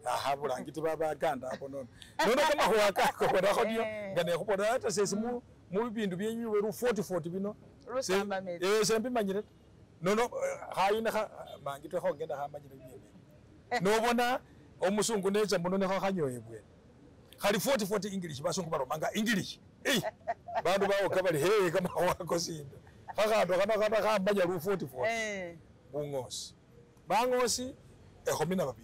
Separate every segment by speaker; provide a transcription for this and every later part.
Speaker 1: Aha burangiti babaganda abo nono nono kamakhuwa kakobonakho nio nga nekhubona ata sesi mu bibindu byenywe lu 40 bino
Speaker 2: Lusamba metsi.
Speaker 1: Sembimanyire nono khayina mangitwe khongena khamanyire byene nobona omusungu necha muno nekho khanyoye bwene khali 40 English basungu baromanga English bandu bawoka bali he kamakhuwa ko sinda khakhandu khano khano khamanya lu 40 bungosi bangosi 12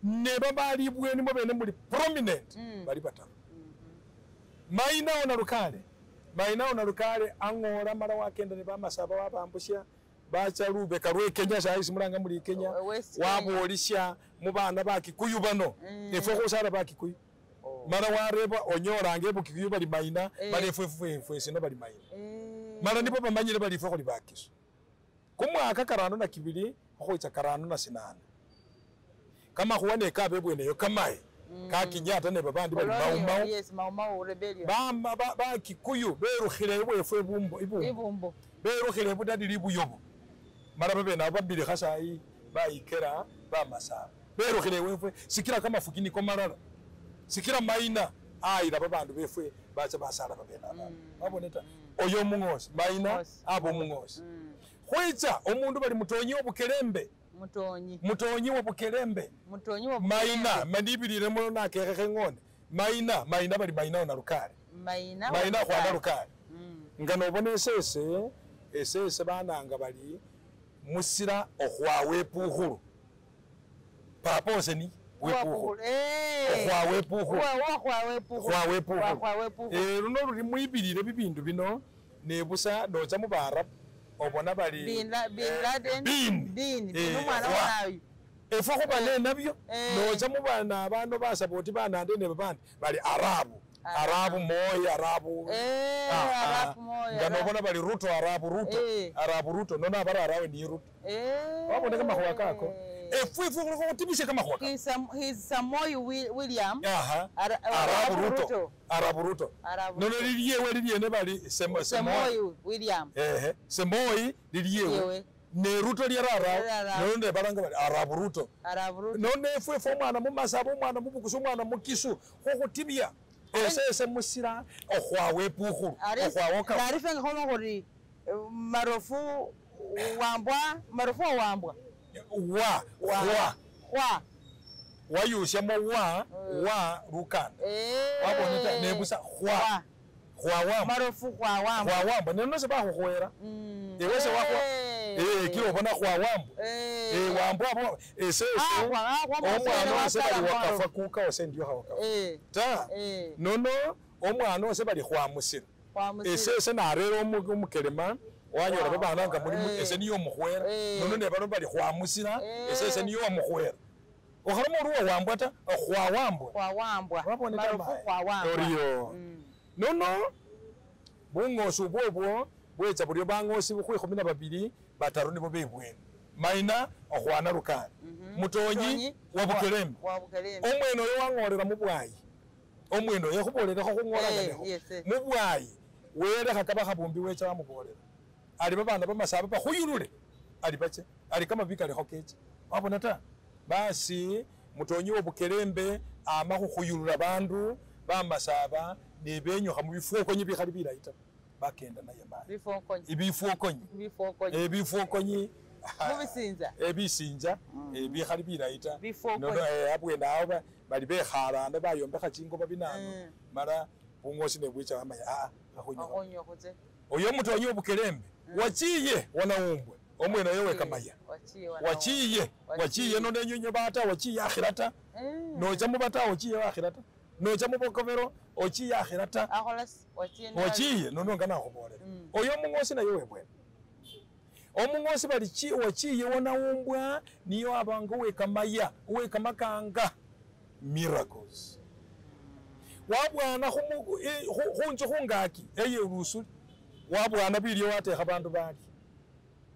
Speaker 1: ne babali bweni mubene muli prominent bali bataru Maina ona Lukale angola mala wakenda ne bamasaba wabambusya bacha lubeka lwe Kenya saisi mulanga muli Kenya wabolisya mubana bakikuyu bano efwe khusala bakikuyu mala wareba onyolange bukikuyu bali Maina bali efwe sino bali Maina mala nibo bamanyire bali efwe khuli bakisu kumwaka 52 khwicha 58 kama khuwa kabe bweneyo kamaye kakinyata ne babandi bali Mau Mau.
Speaker 2: Yes, Mau Mau rebellion.
Speaker 1: Ba Kikuyu berukhile bwefwe ibumbo. Berukhile budadi libuyobo. Mara babe na babili khasai bayikera bamasaba. Berukhile wefwe sikira kama fukini ko marara. Sikira Maina ayira babandu befwe bacha basala babe na baba. Baboneta oyo mungosi Maina abo mungosi. Khwicha omundu bali mutonyi obukelembe. Mutonyi wa Bukelembe.
Speaker 2: Mutonyi wa Bukelembe.
Speaker 1: Maina mandibilire muno nakekhe ngone. Maina bali Maina na Lukale. Maina khwana Lukale. Nga nobona esese bananga bali musira okhwawe pukhulu. Papa oseni wepukhulu. Okhwawe pukhulu. Okhwawe pukhulu. Luno luli mwibilire bibindu bino nebusa nocha mubarab. Obona bali
Speaker 2: Bin Laden bin umwana wayo
Speaker 1: efo khubane nabyo nocha mubana abano basapoti banande ne babandi bali Arabu Moi Arabu
Speaker 2: Arabu Moi
Speaker 1: nga nobona bali Ruto Arabu Ruto Arabu Ruto nona abara arawe ni Ruto wabona kama makhuwa kako efwe khutibishe kama makhuwa
Speaker 2: his Samoei William
Speaker 1: Arabu Arabu Ruto nono lilyewe lilyene bali
Speaker 2: Samoei William
Speaker 1: Samoei lilyewe ne Ruto lyarara nono ne balanga bali Arabu Ruto nono efwe omwana mumasaba omwana mubukusu omwana mukisu khukhutibya esese musira okhwawe pukhulu okhwawoka
Speaker 2: narife ngakhono khuri marofu wambwa marofu wambwa
Speaker 1: wa wa wayusya mo wa Lukanda waboneta nebusa khwa wamba
Speaker 2: marofu khwa wamba
Speaker 1: khwa wamba neno se bakhukhwera ewese wakhwa kilo bona khwa wamba wambwa abo esese omwana ose bali wakafa kuka ose ndio khawakafa ta nono omwana ose bali khwamusira esese narera omukelema wanyola babana nga mulimu ese niyo omukhwera nono ne bano bali khwamusira esese niyo omukhwera okhaloma oruwa wambwa ta khwawambwa
Speaker 2: marofu khwawambwa
Speaker 1: oriyo nono bungosi ubwobwo bwecha bulyo bangosi khu 12 bataru nibo bebwene Maina okhwana Lukale Mutonyi wa Bukelembe omwene oyo wangolera mubwayi omwene oyo khubolerekho khungolanga mubwayi welekha kabakhabumbi wecha wamubolera ali babana bamasaba bakhuyulule ali bache ali kama bikalikho kecha wabona ta basi Mutonyi wa Bukelembe ama khukhuyulula bandu bamasaba nebenyukha mubifwokonyi bikhali bilayi ta bakenda naye mali bifwokonyi
Speaker 2: mubisinza
Speaker 1: ebisinza bikhali bilayi ta nono abwene awo bali bekhalanda bayombekha chingoba binano mala bungosi nebwicha bamanya
Speaker 2: akhunyokhutse
Speaker 1: oyo Mutonyi wa Bukelembe wachiye wanaumbwe omwene oyo wekamaya wachiye nono enyonyo bata wachiye akhirata nocha mubata wachiye akhirata nocha mubokovero ochiye akhirata wachiye nono nga nakhubolera oyo mungosi naye webwene omungosi bali wachiye wanaumbwa niyo abanga wekamaya wekamakanga miracles wabwana khunzu khungaki eye lusuli wabwana bilyo watekha bandu bali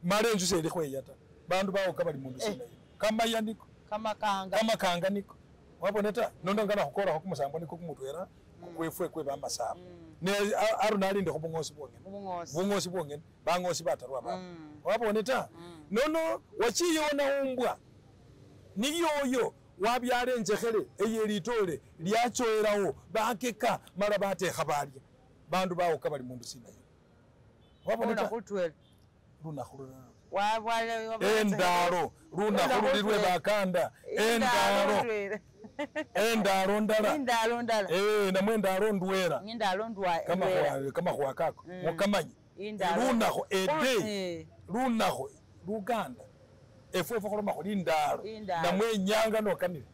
Speaker 1: mala enzu seli khweya ta bandu bawoka bali mundu sinayo kamaya niko kamakanga niko wabona ta nono nga nakhukorakho kumusambo niko kumutwera kwefwe kwe bamasaba ne aruna alinde khu bungosi bwongene bungosi bwongene bangosi bataru ababo wabona ta nono wachiye wanaumbwa Niyoyo wabyala enjekhele eye litole lyachoelawo bakeka mala batekha balya. Bandu bawoka bali mundu sina yo. Wabona lunakhu lulala. Endalo lunakhu luli lwe bakanda. Endalo. Endalo ndala.
Speaker 2: Endalo ndala.
Speaker 1: Namwe endalo ndwera.
Speaker 2: Endalo ndwera.
Speaker 1: Kama khwakako. Mukamanyi. Lunakhu ede. Lunakhu Luganda. Efwe khuloma khuli indalo. Namwe inyanga nokanile.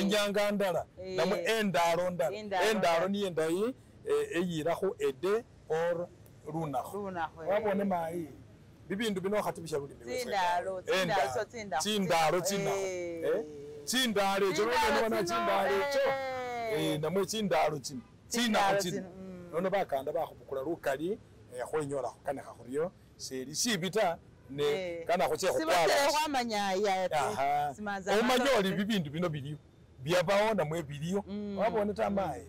Speaker 1: Inyanga ndala. Namwe endalo ndala. Endalo niye endayi eyirakho ede or lunakhu. Wabone mayi. Bibindu bino khatibisha lulimi.
Speaker 2: Tsindalo, tsindalo,
Speaker 1: tsindalo, tsindalo. Tsindalo echo nobona tsindalo echo. Namwe tsindalo tsino. Tsinakho tsino. Nono bakanda bakhubukula lukali khwenyola khukanikha khuryo seli sibita ne kana khutse khukwala.
Speaker 2: Khwamanya ya.
Speaker 1: Omanyoli bibindu bino biliyo. Byabawo namwe biliyo. Wabone tamaye.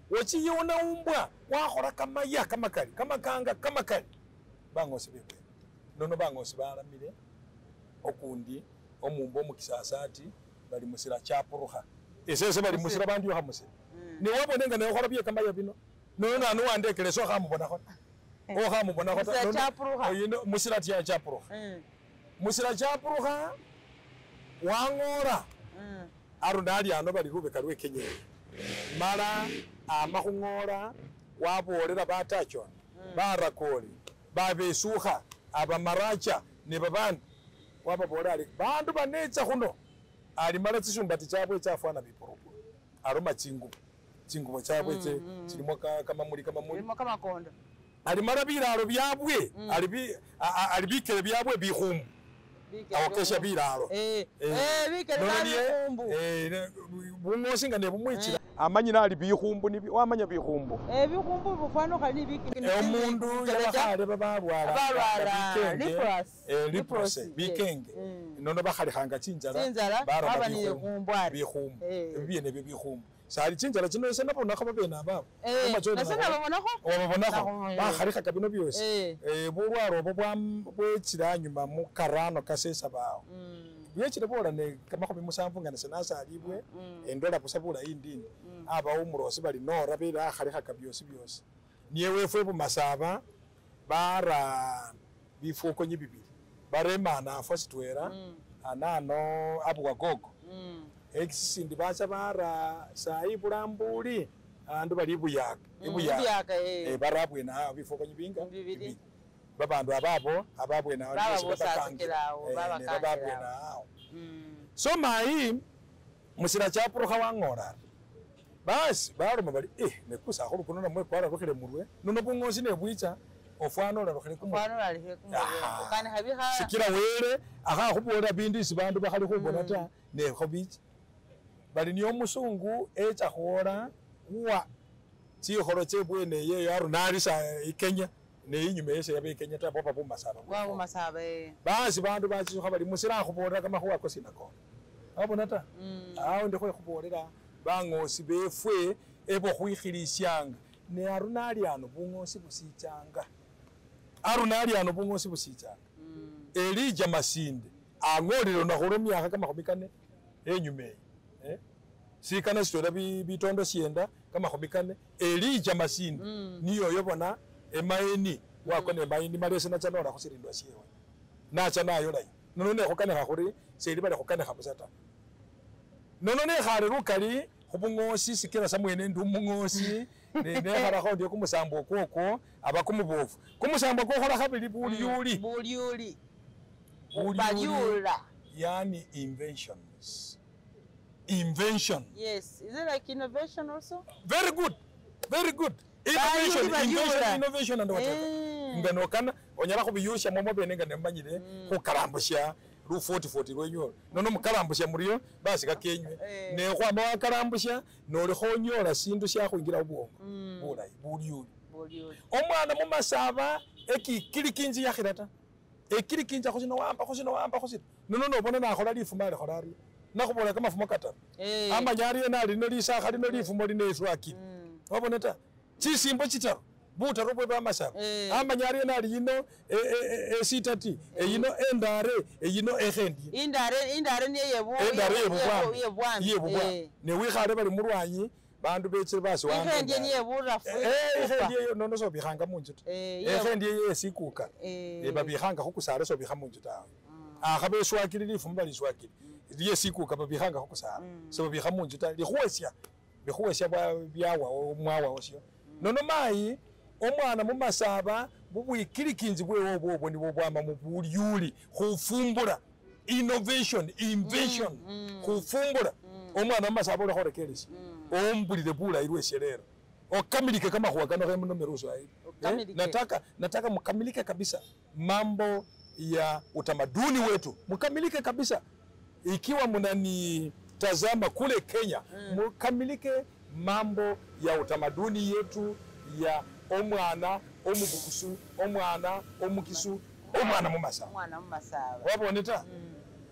Speaker 1: Wochiyona umbwa wakhola kamaya kamakali kamakanga kamakali. Bangosi bebwe. Nono bangosi balamile okundi omumbo omukisasati bali musira chapurukha. Esese bali musira bandi yo khamusira. Ne wabone nga ne okhola bye kamaya bino. Nono nanu wandekele so khamubonakho. Okhamubonakho.
Speaker 2: Musira chapurukha.
Speaker 1: Oyino musira chapurukha. Musira chapurukha wangora. Arundali ano bali rubeka lwe Kenya. Mara amakhungora wabolera batachona. Barakoli babesukha abamaracha ne babandu wababola ali bandu banecha khuno ali mala tsisumbati chabwe chafwana biporoporo aroma chingubo chingubo chabwe chilimo kamamuli kamamuli
Speaker 2: ilimo kamakondo
Speaker 1: ali mala bilalo byabwe ali bikele byabwe bikhumbu awokesha bilalo
Speaker 2: bikele bikhumbu
Speaker 1: bungosi nga ne bumwichira amanyira ali bikhumbu nibi wamanya bikhumbu
Speaker 2: bikhumbu bufwana khali bikele
Speaker 1: omundu yabakhale babalwala leprosy bikenge nono bakhalikhanga chinjala baraba bikhumbu bibyene byo bikhumbu sali chinjala chino ese nabonakho babene ababo obabonakho bakhalikhaka bino byosi bulwalo obwo bwechila anyuma mu karano kasesa bawo bwechile bola ne 70 nga nese nasalibwe endola busa bulayi ndindi abawo umurosi bali nora bela akhalikhaka byosi byosi niye wefwe bumasaba bara bifukonyi bibili baremana afwa sitwera anano abuwa gogo ekisindi bacha bara sayi bulambuli andu bali ibuyaka ibuyaka barabwe na bifukonyi binga bibili babandu ababo ababwe na bababwe nao so mai musira chapurukha wangora basi baruma bali nekusa khulu kuno namwe kwara rukhile murwe nono bungosi ne bwicha ofwana olarukhile kumurwe
Speaker 2: ukana habikha
Speaker 1: sikira wele akha khubola bindu isi bandu bakhali khubona ta ne khobicha bali niyo musungu echa khola wa chikholo chebwene yeyo arunalisa ikenya ne inyuma yese yabe Kenya ta papa bumasaba
Speaker 2: wa bumasaba
Speaker 1: basi bandu bachikha bali musira khubola kamakhuwa ko sinako abona ta awo ndikho khubolera bangosi befwe ebo khwikhilisyanga ne arunali ano bungosi busichanga arunali ano bungosi busichanga Elijah Masinde angolile nakholo myaka kama 40 enyuma eyi sikana sitola bitondo sienda kama 40 Elijah Masinde niyo yobona emaini wako ne emaini malese nacha nola khusirindwa siewe nacha nayolayo nono nekhukanikha khuri seli bali khukanikha busa ta nono nekhale lukali khubungosi sikila samwene ndi umungosi nekhalakho ndio kumusambo kwokwo aba kumubofu kumusambo kwokhola khabili bulyuli
Speaker 2: bulyuli balyula
Speaker 1: yani inventions invention.
Speaker 2: Yes, is it like innovation also?
Speaker 1: Very good, very good. Innovation, invention, innovation and whatever. Ngano kana onyala khubiyusha momo bene nga nemanyile khukarambusha lu 40 lwenyu nono mukarambusha muriyo basi kakenywe ne khwama wakarambusha noli khonyola sindu sya khwingira ubwongo bulayi bulyuli omwana mumasaba ekikilikinji yakhila ta ekilikinja khusino wamba khusino wamba khusino nono nobona nakhola lifuma alikhola aryo nakhubola kamafumo kataru amanya ariyo nalino lisakha lino lifumo lino eswakili wabona ta chisimbo chitaru Butaru bwe bamasaba amanya ariena ali yino esitati eyino endare eyino ekhendie
Speaker 2: indare niye
Speaker 1: endare yebubwami newikhale bali mulwanyi bandu bechile basiwanga
Speaker 2: ikhendie niye burafu
Speaker 1: ikhendie nono sobikhanga munju ta ikhendie yesikuka babikhanga khukusala sobikha munju tawe akhaba eswakili lifumu bali swakili lyesikuka babikhanga khukusala sobabikha munju ta likhuwesya bikhuwesya byawawo mwawawo syo nono mayi omwana mumasaba bubwikilikinzi bwewe obwo nibwo bwama mubulyuli khufumbula innovation invention khufumbula omwana mumasaba olekhorekelesya ombulile bulayi lwesye lero okamilike kamakhuwa kano khemunomera uswahili nataka mukamilike kabisa mambo ya utamaduni wetu mukamilike kabisa ikiwa mnanitazama kule Kenya mukamilike mambo ya utamaduni yetu ya omwana omubukusu omwana omukisu omwana mumasaba
Speaker 2: omwana mumasaba
Speaker 1: wabone ta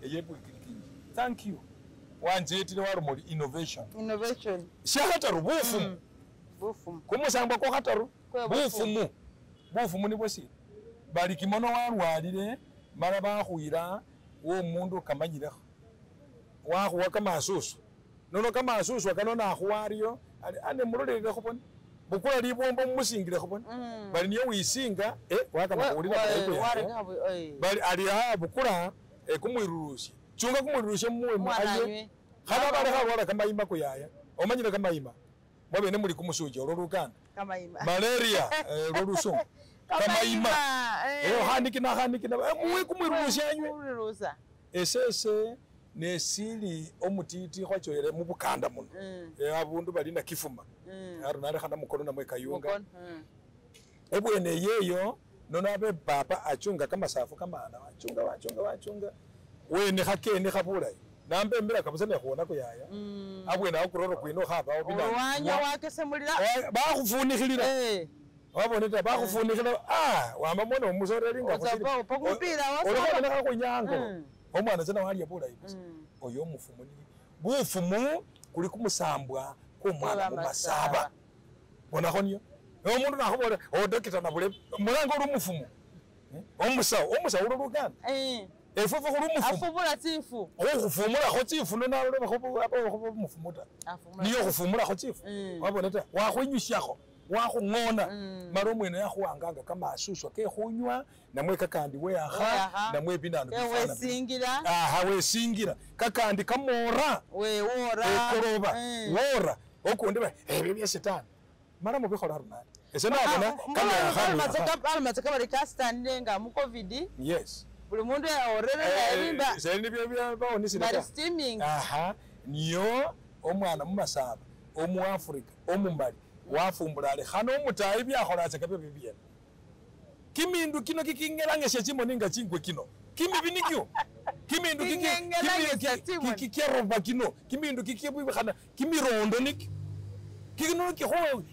Speaker 1: eyebwikilikinji thank you wanzetile warumoli innovation shakhataru bufumu
Speaker 2: bufumu
Speaker 1: kumusamba kwa khataru bufumu bufumu nibwo sina bali kimono warwalile mala bakhwila womundu kamanyilekho wakhuwa kamasusu nono kamasusu kano nakhuwa aryo ali ane mulolelekho bone bukula libombo mumusingilekho bone bali niyo wisinga wakana khulila bali ali bukula kumwirulusya chunga kumwirulusya mumuwe aye khaba balekha lwala kamayima kuyaya omanyile kamayima mwabene muli kumusuja olwo luganda
Speaker 2: kamayima
Speaker 1: malaria lwolusungu kamayima khanikina khanikina muwe kumwirulusya anywe esese nesili omutiti khwachoyele mubukanda muno abundu bali na kifuma arunalekhana mukono namwe kayunga ebwene yeyo nono abe papa achunga kamasafu kamana wachunga wachunga wachunga wenikha kenikha bulayi nambe mbira kabisa nekhuwona kuyaya abwene awo kuroro kwino khabawo
Speaker 2: binawanya wakesemulira
Speaker 1: bakhufunikhilila wabone ta bakhufunikhila wama mwene omusoreri nga olekha khunyango omwana tsana walya bulayi busa oyo omufumu ni bufumu kuli kumusambwa kwomwana mumasaba bonakho niyo omundu nakhubola odokita nabule mulanga oli omufumu omusawo omusawo uli luganda efwe khuli omufumu
Speaker 2: afumula tsifu
Speaker 1: khukhufumulakho tsifu nonalolebakho omufumu ta niyo khufumulakho tsifu wabona ta wakhwinyusyakho wakhung'ona mala omwene yakhuwanganga kamasuswa kekhunywa namwe kakandi weyakha namwe binanu
Speaker 2: wesingila
Speaker 1: wesingila kakandi kamora
Speaker 2: wewora
Speaker 1: ekoroba wora okundi ebyo bya setani mala mubikhola runani ese nabona
Speaker 2: amateka bali kasitanile nga mu covid
Speaker 1: yes
Speaker 2: buli mundu yaorere yabimba
Speaker 1: seni byo baonisile
Speaker 2: bali steaming
Speaker 1: niyo omwana mumasaba omuafrika omumali wafumbula ali khano omutayi byakholatsa byo bibyene kimindu kino kikingelangesya chimoni nga chingwe kino kimibi nikyo kimindu kikyaroba kino kimindu kikyekhana kimirondo nikyo kino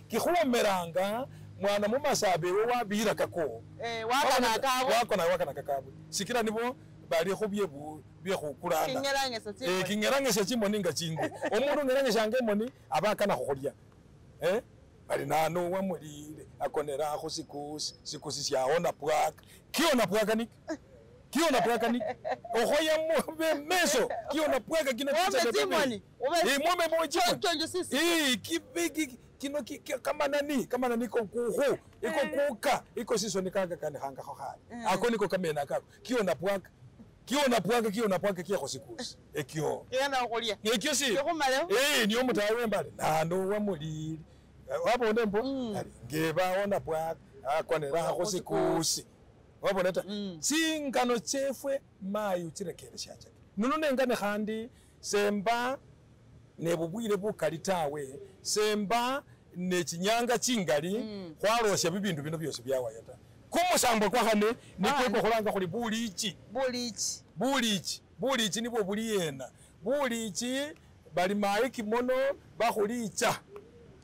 Speaker 1: kikhuwomelanga mwana mumasaba ewe wabira kako wakona kakabwe sikila nibo bali khubye khukulaana kingelangesya chimoni nga chingwe omundu ngelangesyanga emoni aba akana khukhulya bali nano wamulile akonera khusikusi sikusi syaona pwaka kiona pwaka niki kiona pwaka niki okhoya meso kiona pwaka kino mwome chimoni kino kama nani iko kukhu iko kuka iko siso nikanga kanikhangakho khale ako niko kamena kako kiona pwaka kiona pwaka kiona pwaka kiekhosikusi ekyo
Speaker 2: kiena khulya
Speaker 1: ekyo si niyo mutayi wembale nano wamulile wabone mbo ngebawona pwaka akonera khusikusi wabone ta tsingano tsefwe mayi uchirekeresya chake nono nengane khandi semba nebubwile bukali tawe semba nechinyanga chingali khwalosya bibindu bino byosi byawayo ta kumusambo kwakhane nikwo khulanga khuli bulichi bulichi bulichi nibwo buliyena bulichi bali mayi kimono bakhulicha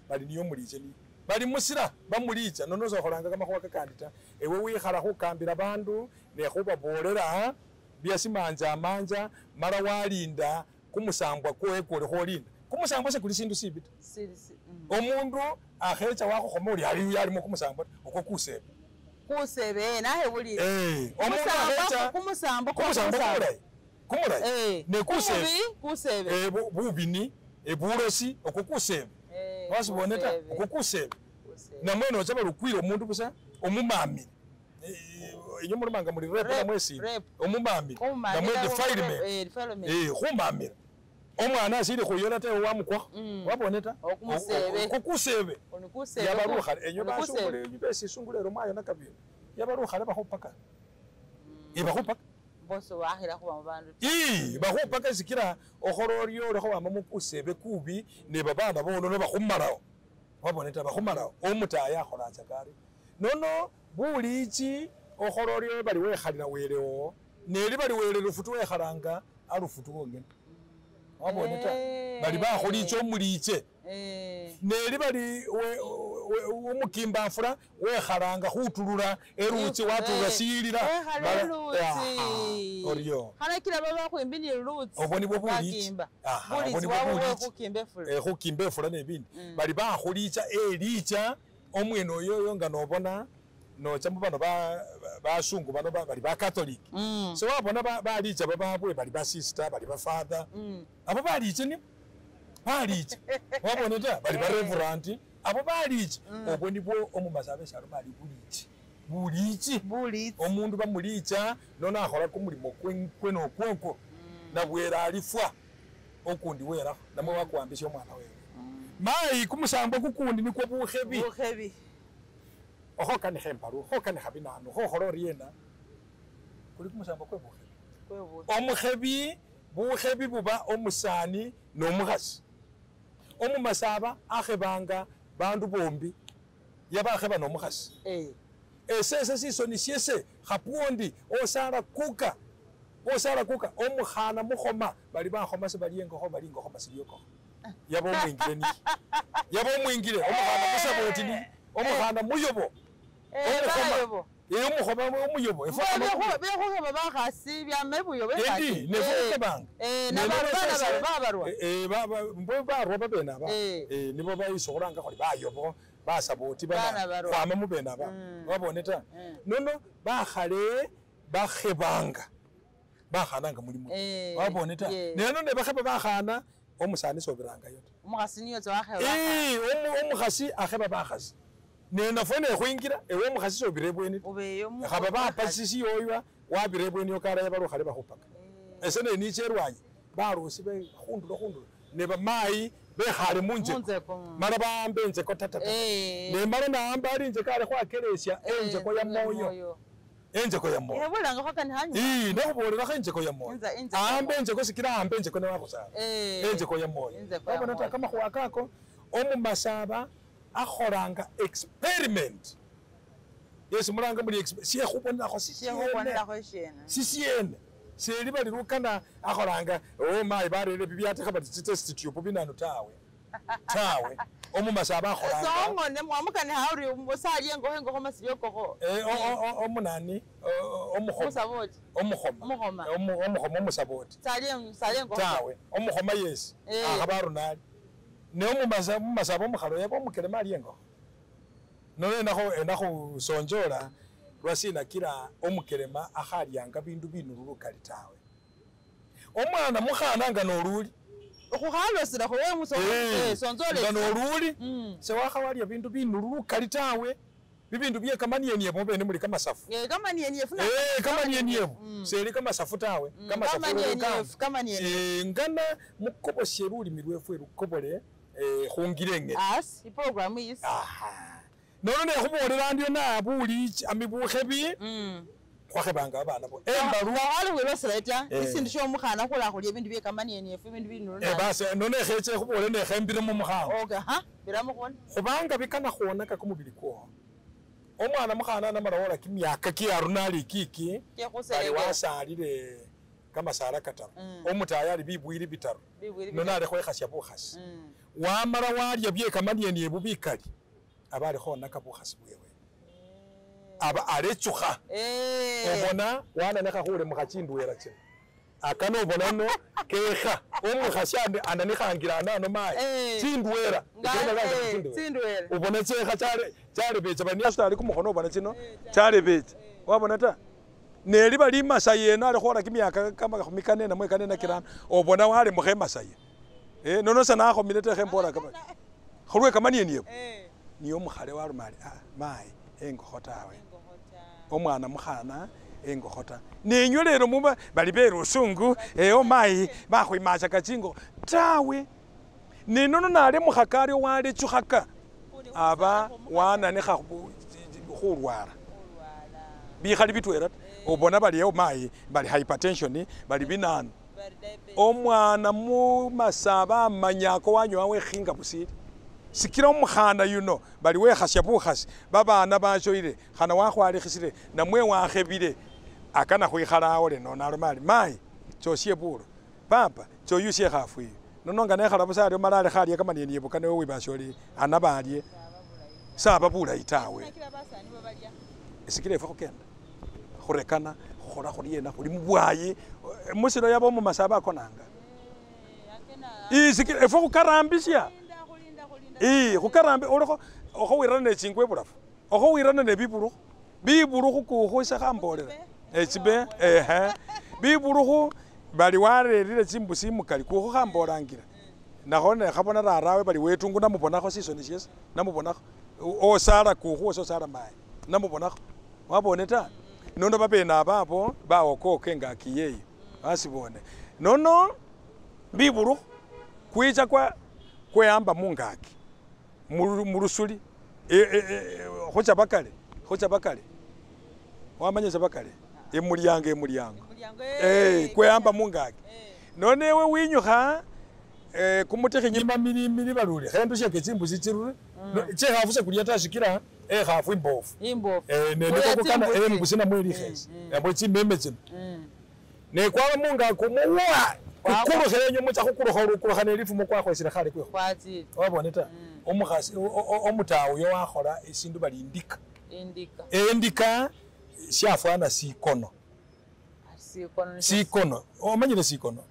Speaker 1: bali niyo muliche ni bali musira bamulicha nono sokholanga kamakhuwa kakandi ta ewe wikhala khukambila bandu nekhubabolela byasimanja manja mala walinda kumusambwa kwewe kuli kholinda Kumusambo sekuli sindu sibi ta. Omundu akhecha wakhukhoma ori ali alimo kumusambo okwo kusebe.
Speaker 2: Kusebe nakhebulile.
Speaker 1: Omundu akhecha
Speaker 2: kumusambo
Speaker 1: kumulayi. Kumulayi. Ne kusebe.
Speaker 2: Kusebe.
Speaker 1: Bubini, bulosi okwo kusebe. Wasibone ta okwo kusebe. Namwe nocha balukwira omundu busa omumamire. Inyo mulomanga muli rape namwesi. Omumamire. Namwe defilement. Khumamira. Omwana asili khuyola ta wamukwakho. Wabone ta. Okukusebe. Yabarukha enyo basungule besisungulero mwayo nakabiri. Yabarukha bakhupaka. Bakhupaka.
Speaker 2: Boso wakhila khuba mubandu.
Speaker 1: Bakhupaka sikira okhola oryo olekho wama mukusebe kubi ne babana bono bakhumalawo. Wabone ta bakhumalawo. Omutaya akhola chakari. Nono bulichi okhola oryo bali wekhalila welewo neli bali wele lufutu wekhalanga alufutu wongene. Wabone ta bali bakhulicha omuliche. Neli bali omukimba fula wekhalanga khutulula erutsi watulula silila. Oryo.
Speaker 2: Khalakila baba khwimbi ni rutsi.
Speaker 1: Obwo nibwo bulichi.
Speaker 2: Bulichi wabwe khukimba efula.
Speaker 1: Khukimba efula nebindi. Bali bakhulicha elicha omwene oyoyo nga nobona nocha mubano basungu bano bali ba Catholic. So wabona balicha bababwe bali ba sister bali ba father. Abo balicha ni balicha. Wabona ta bali ba reverend abo balicha. Obwo nibwo omumasabe syalo bali bulichi. Bulichi.
Speaker 2: Bulichi.
Speaker 1: Omundu bamulicha nona akhola kumulimo kwe nokwonko. Nabwera alifwa okundi wera namwe wakuambisha omwana wewe. Mai kumusambo kukundi nikwo bukhebi.
Speaker 2: Bukhebi.
Speaker 1: Okhokanikha emparu, okhokanikha binanu, khokhola oriena. Kuli kumusambo kwe bukhebi. Omukhebi, bukhebi buba omusani nomukhasi. Omumasaba akhebanga bandu bombi yaba akheba nomukhasi. Esese sisoni syese khapwondi osala kuka. Osala kuka omukhana mukhoma bali bakhoma se bali engokho bali ingokho siliyokho. Yaba omwingile ni. Yaba omwingile omukhana musaboti ni. Omukhana muyobo. Omukhoma. Omukhoma omuyobo.
Speaker 2: Bekhukhoba bakhasi byamebuyo bekhasi.
Speaker 1: Endi nefukhebanga.
Speaker 2: Nabana babarwa.
Speaker 1: Mbo barwa babene aba. Nibo bayisokholanga kholi bayobo basaboti bana khwama mubene aba. Wabone ta. Nono bakhale bakhebanga. Bakhananga mulimo. Wabone ta. Neno ne bakheba bakhana omusani sobiranga yote.
Speaker 2: Omukhasi niyo tsakheba.
Speaker 1: Omukhasi akheba bakhasi. Nena fone khuingira ewe omukhasi sobire bweni. Khaba bapa sisi yoywa wabire bweni okara yabarukhale bakhupaka. Ese ne nicherwanyi barusi be khundulo ne bamayi bekhale munjeko. Mara baambe enjeko tata. Ne mara naamba ali enjeko ali khwakelesya enjeko ya moyo. Enjeko ya moyo.
Speaker 2: Ebulanga khokani hanyu.
Speaker 1: Ndakhubolelakho enjeko ya moyo. Aambe enjeko sikira aambe enjeko ne wakhusala. Enjeko ya moyo. Wabona ta kamakhuwa kako omumasaba akholanga experiment. Yesu mulanga muli syekhubonelakho sisiene. Sisiene. Seli bali lukana akholanga mayi barere bibyatekha bati test tube binanu tawe. Tawe. Omumasaba akholanga.
Speaker 2: Songone mwamukane hauri osali engokho engokho masiyokokho.
Speaker 1: Omunani omukhoma.
Speaker 2: Omusaboti.
Speaker 1: Omukhoma. Omukhoma omusaboti.
Speaker 2: Sali engokho.
Speaker 1: Tawe. Omukhoma yesi. Akhabarunali. Ne omumasaba omukhalo yaba omukelema ali engokho. Nono enakho sonjola lwasina kila omukelema akhalyanga bindu binulu lukali tawe. Omwana mukhana nga noluli.
Speaker 2: Okhukhalosela khowe musonzole.
Speaker 1: Nga noluli. Sewakhawalya bindu binulu lukali tawe. Bibindu bye kamanieniebo bene muli kamasafu.
Speaker 2: Kamanieniebo.
Speaker 1: Kamanieniebo. Seli kamasafu tawe. Kamasafu
Speaker 2: kamanieniebo.
Speaker 1: Ngana mukobosye lulimi lwefwe lukobole khungile.
Speaker 2: As iprogram is.
Speaker 1: Nono ne khubolera ndio na bulichi amibukhebi. Khwakhebanga abana bo. Embaru
Speaker 2: ali welosela ta. Isindu sho mukhana khula khulya bindu bye kamanieniebo bindu binulu.
Speaker 1: Basi nono kheche khubole ne khembire mu mukhana.
Speaker 2: Okay ha biramo khona.
Speaker 1: Khubanga bikana khwonaka kumubili kwo. Omwana mukhana namala wola kimyaka kiarunali kiki. Bali wasalile kamasala kataru. Omutaya ali bibwili bitaru. Nono ali khwekhasya bukhasi. Wamala walya bye kamanieniebo bikali. Abali khona kabukhasi bwewe. Aba alechukha. Obona wana nekha khule mukhachindwela chino. Akano obonano kekha omukhasi ananikhangira anano mayi tsindwela
Speaker 2: tsindwela
Speaker 1: ubona tsekha chalebecha bali ali kumukhono ubona tsino chalebecha wabona ta neliba limasayi eno alikhola kimyaka kama 4 namwe 4 kirano obona walemukha emasayi nono sanakhomile ta khembola kama khulwe kamanieniebo niyo omukhale waloma ali mayi engokho tawe omwana mukhana engokho ta nenywe lero muba bali belusungu omayi bakhwimachaka chingokho tawe nenono nalemukha karyo walechukhaka aba wananikha khulwala bikhali bitwela obona bali omayi bali hypertension bali binanu omwana mumasaba amanyako wanyowa wekhinga busili sikila omukhana yuno bali wekhasya bukhasi babana bashoile khana wakhwalikhisile namwe wakhebile akana khwikhala awo leno naloma ali mayi chosye bulo papa choyusye khafu iyo nono nga nekhala busa aryo mala alekha alye kamanieniebo kano wibasholi anaba alye saba bulayi tawe sikila efwe khukenda khurekana khukhola khuryena khuli mubwayi musilo yaba omumasaba akonanga sikila efwe khukarambisya khukarambi olikho okhowirana nechingwe ebulafu okhowirana nebibulukhu bibulukhu kukhu ese khambolela echibe bibulukhu bali warerile chimbusi mukali kukhu khambolangira nakho nekhabona rarawe bali wetungu namubonakho sisoni syesi namubonakho osala kukhu osala mayi namubonakho wabone ta nono babene ababo bawokoke ngaki yeyo basibone nono bibulukhu kwicha kweyamba mungaki mulusuli khuchabakale wamanya chabakale emulyango kweyamba mungaki nonewe winyukha kumutikhinyi milimili balule khendusyake chimbusi chirure chekhafu sekulya ta sikila ekhafu imbofu nenekokana embusi namwe likhesi namwe chimeme chino nekwaba mungaki omuwa kukulukha enyo mucha khukulukha olukulukha nelifumo kwakhwesile khale kwekho wabone ta omukhasi omutawu yo wakhola esindu bali indika endika syafwana sikono sikono omanyile sikono